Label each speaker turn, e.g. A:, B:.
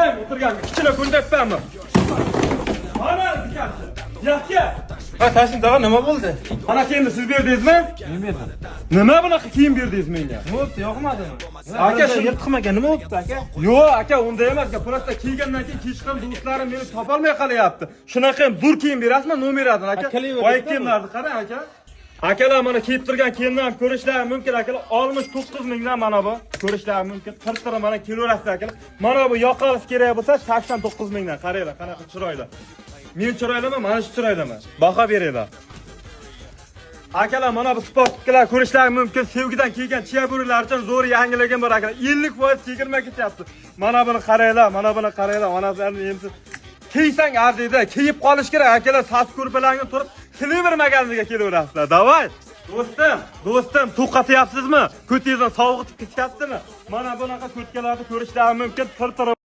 A: Qarang, o'tirgan kichkina ko'ndapmanmi? Mana dikatchi. Yaxshi.
B: Ha, Taslim tog'a, nima bo'ldi?
A: Mana kiyimni siz berdingizmi?
B: Men berdim.
A: Nima bunaqa kiyim berdingiz menga?
B: Nima bo'libdi, yoqmadimi?
A: Aka,
B: yirtiqmi aka, nima bo'libdi aka?
A: Yo'q, aka, unday emas. Просто kiygandan keyin kechqurun do'stlarim meni topolmay qolyapti. Shunaqa ham zo'r kiyim berasizmi, nomeradan aka? Oyoq kiyimlarni qarang, aka. Akalar, mana kiyib turgan kiyimdan ko'rishlari mumkin, akalar. 69 mingdan mana bu ko'rishlari mumkin. Qirqira mana kelaverasizlar, akalar. Mana bu yoqalisi kerak bo'lsa 89 mingdan. Qaranglar, qanaqa chiroyli. Men chiroylimi, mana shu chiroylimi? Baho beringlar. Akalar, mana bu sportkalar ko'rishlari mumkin. Sevgidan kelgan chiya bo'rilar uchun zo'r yangiligim bor, akalar. 50% chegirma ketyapti. Mana buni qaranglar, mana buni qaranglar. Onasilarni emsi. Kiysang arziydi, kiyib qolish kerak, akalar. Sas ko'rpalarni turib Sliver magaziniga kelaverasizlar. Давай. Do'stim, do'stim, to'qatyapsizmi? Ko'tingizdan sovug'itib ketyaptimi? Mana bunaqa kurtkalarni ko'rishlari mumkin. Tir-tir.